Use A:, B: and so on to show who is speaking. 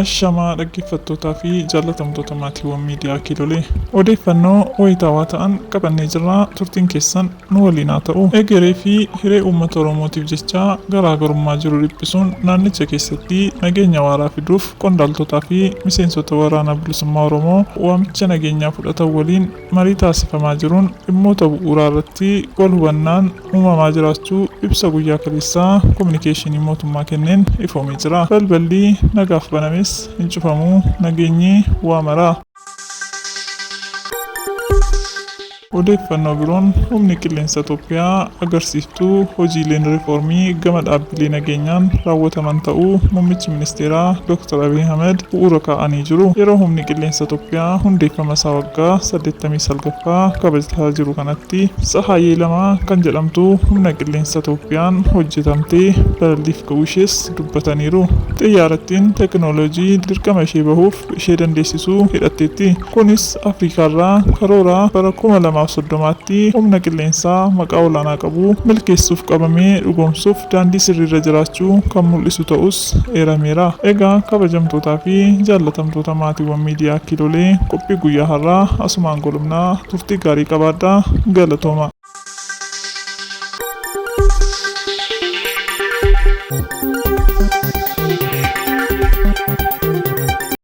A: Ashamaa dhaggeeffattootaa fi jaallatamtoota maatiiwwan miidiyaa Kiilolee odeeffannoo wayitaawaa ta'an qabannee jirra. Turtiin keessan nu waliin haa ta'u. Egeree fi hiree uummata Oromootiif jecha garaagarummaa jiru dhiphisuun naannicha keessatti nageenya waaraa fiduuf qondaaltotaa fi miseensota Waraana Bilisummaa Oromoo waamicha nageenyaa fudhatan waliin marii taasifamaa jiruun dhimmoota bu'uuraa irratti wal hubannaan uumamaa jiraachuu ibsa guyyaa kaleessaa kominikeeshinii mootummaa kenneen ifoomee jira. Balballi nagaaf banames hin cufamu, nageenyi waa mara. Odeeffannoo biroon humni qilleensa Itoophiyaa agarsiiftuu hojiileen riifoormii gama dhaabbilee nageenyaan raawwataman ta'uu muummichi ministeeraa Dr. Abiy Ahmed bu'uura kaa'anii jiru. Yeroo humni qilleensa Itoophiyaa hundeeffama isaa waggaa 89ffaa kabajataa jiru kanatti Tsahaayee 2 kan jedhamtu humna qilleensa Itoophiyaan hojjetamtee balalliif ga'uu ishees dubbataniiru. Xiyyaarattiin teekinooloojii dirqama ishee bahuuf ishee dandeessisu hidhatteetti. Kunis Afrikaarraa karoora bara 2030tti humna qilleensaa maqaa olaanaa qabu milkeessuuf qabame dhugoomsuuf daandii sirriirra jiraachuu kan mul'isu ta'uus eerameera. Egaa kabajamtootaa fi jaallatamtoota maatiiwwan miidiyaa Kiilolee qophii guyyaa har'aa asumaan golobna. Turtii gaarii qabaadhaa. Galatoomaa!